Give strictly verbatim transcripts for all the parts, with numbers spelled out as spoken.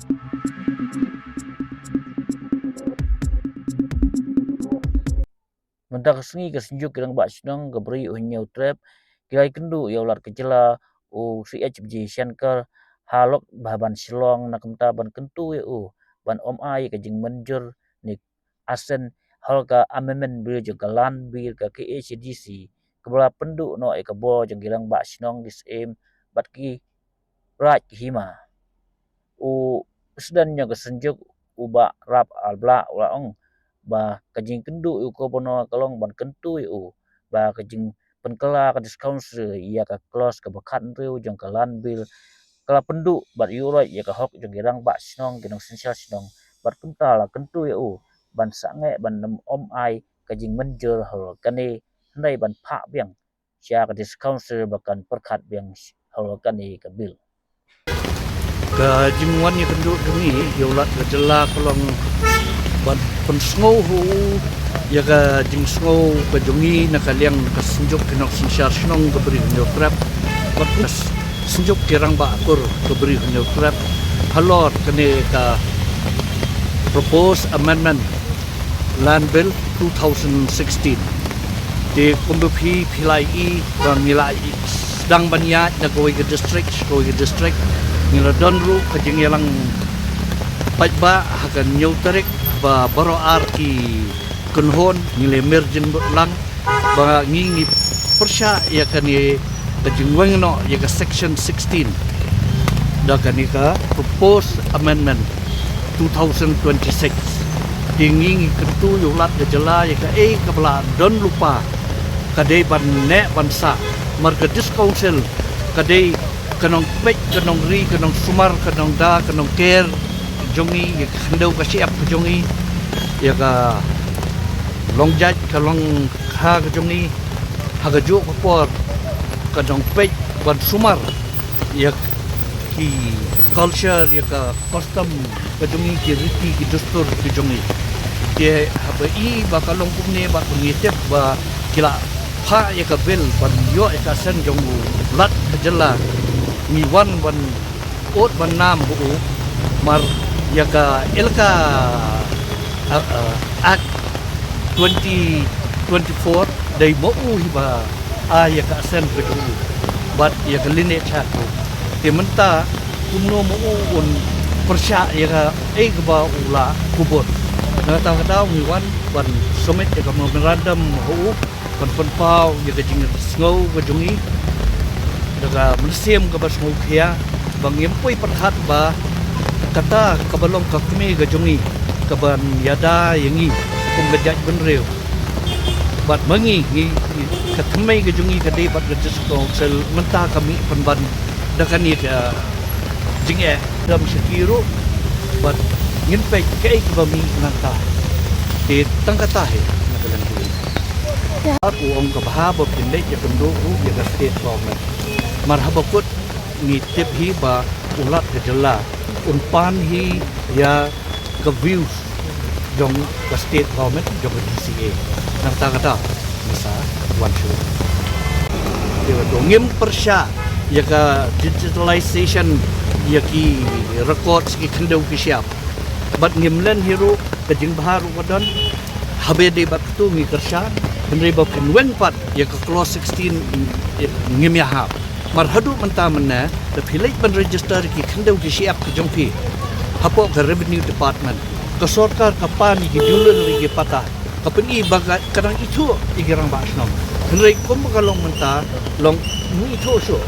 Mynta ka sngi ka Synjuk ki Rangbah Shnong ka Bri u Hynñiewtrep ki la ïakynduh ïa u Lat ka jylla u C H Vijayashankar ha Lok Bhavan Shillong na ka bynta ban kyntu ïa u ban ym ai ka jingmynjur ne assent ha ka Amendment Bill jong ka Land Bill ka K H A D C kaba la pynduh noh ïa ka bor jong ki Rangbah Shnong, ki Syiem bad ki Raid ki Hima. U President jong ka Synjuk u Bah Rap Al Blah u la ong ba ka jingkynduh ïa u Governor ka long ban kyntu ïa u ba ka jingpynkylla ka District Council ïa ka clause kaba khathynriew jong ka Land Bill ka la pynduh bad ïuh roit ïa ka hok jong ki Rangbah Shnong, ki nongsynshar shnong, bad kumta la kyntu ïa u ban sangeh ban ym, ym ai ka jingmynjur halor kane, hynrei ban phah biang sha ka District Council ba kan pyrkhat biang halor kane ka Bill. Ka jingwan ïakynduh jong ngi ïa u Lat ka jylla ka long ban pynsngew ha u ïa ka jingsngew ka jong ngi na ka liang ka Synjuk ki Nongsynshar Shnong ka Bri Hynñiewtrep bad Synjuk ki Rangbah Kur ka Bri Hynñiewtrep halor kane ka Proposed Amendment Land Bill two thousand sixteen. Te kumba phi, phi la ïohi ba ngi la sdang ban ïaid na kawei ka district sha kawei ka district, ngi la don ruh ka jingïalang paidbah ha ka hynñiew tarik ba baroh ar ki kynhun ngi la mir jingmut lang ba ngi, ngi pyrshah ïa kane ka jingweng noh ïa ka Section sixteen da kane ka Proposed Amendment two thousand twenty-six. Te ngi, ngi kyntu ïa u Lat ka jylla ïa kaei kaba la don lypa ka dei ban neh ban sah. Namar ka District Council ka dei ka nongpeit, ka nongri, ka nongsumar, ka nongda, ka nongker jong ngi, ïa ka khyndew ka shyiap ka jong ngi, ïa ka longjait ka longkha ka jong ngi. Ha kajuh ka por ka nongpeit ban sumar ïa ki culture, ïa ka custom ka jong ngi, ki riti ki dustur ki jong ngi. Te haba i ba ka long kumne bad ba ngi tip ba ki la phah ïa ka Bill ban ïoh ïa ka assent jong u Lat ka jylla, ngi wan ban ud ban nam ha u, namar ïa ka Elaka, uh, uh, Act twenty twenty-four dei ma u hi ba ai ïa ka assent ka jong u bad ïa ka lineage ha u. Te mynta kumno ma u un pyrshah ïa kaei kaba u la kubur. Na kata ka daw ngi wan ban submit ïa ka memorandum ha u ban pynpaw ïa ka jingsngew ka jong ngi da ka mynsiem kaba sngewkhia ba ngim poi pyrkhat ba kata kaba long ka kmie ka jong ngi kaban ïada ïa ngi kum ka jaitbynriew. Bad ma ngi, ngi, ngi, ka thymmei ka jong ngi ka dei bad ka District Council mynta ka mih pynban da kane ka jingeh dam sha ki ruh bad ngin peit kaei kaba mih nangta. Te tang kata hi na ka liang ka. Ar u ong ka bha ba phin leit ïakynduh ruh ïa ka state government. Mar haba kut ngi tip hi ba u Lat ka jylla un pan hi ïa ka views jong ka state government, jong ka D C A. Nangta kata ngi sa wan shuh. Te ba to ngim pyrshah ïa ka digitalization ïa ki records ki khyndew ki shyiap. Bad ngim len hi ruh ka jingbha ruh ka don. Haba dei bad katu ngi kyrshan, hynrei ba phin weng pat ïa ka clause sixteen ngim ïahap. Mar haduh mynta mynne, da phi leit ban register ki khyndew ki shyiap ki jong phi hapoh ka Revenue Department, ka sorkar ka pan ïa ki dulun ïa ki pata, ka pyni ba ka, ka dang ithuh ïa ki rangbah shnong. Hynrei kumba ka long mynta, long ym ithuh shuh.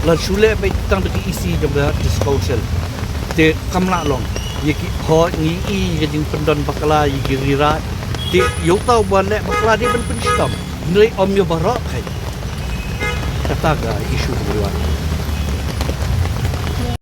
Lada shu leh beit tang da ki E C jong ka District Council. Te kam lah long. Ïa ki, hooid ngi i ïa ka jingpyndon bakla ïa ki rira. Te ïa uta uba leh bakla dei ban pynshitom. Hynrei ym ïa baroh kai. Kata ka issue ka ba wan.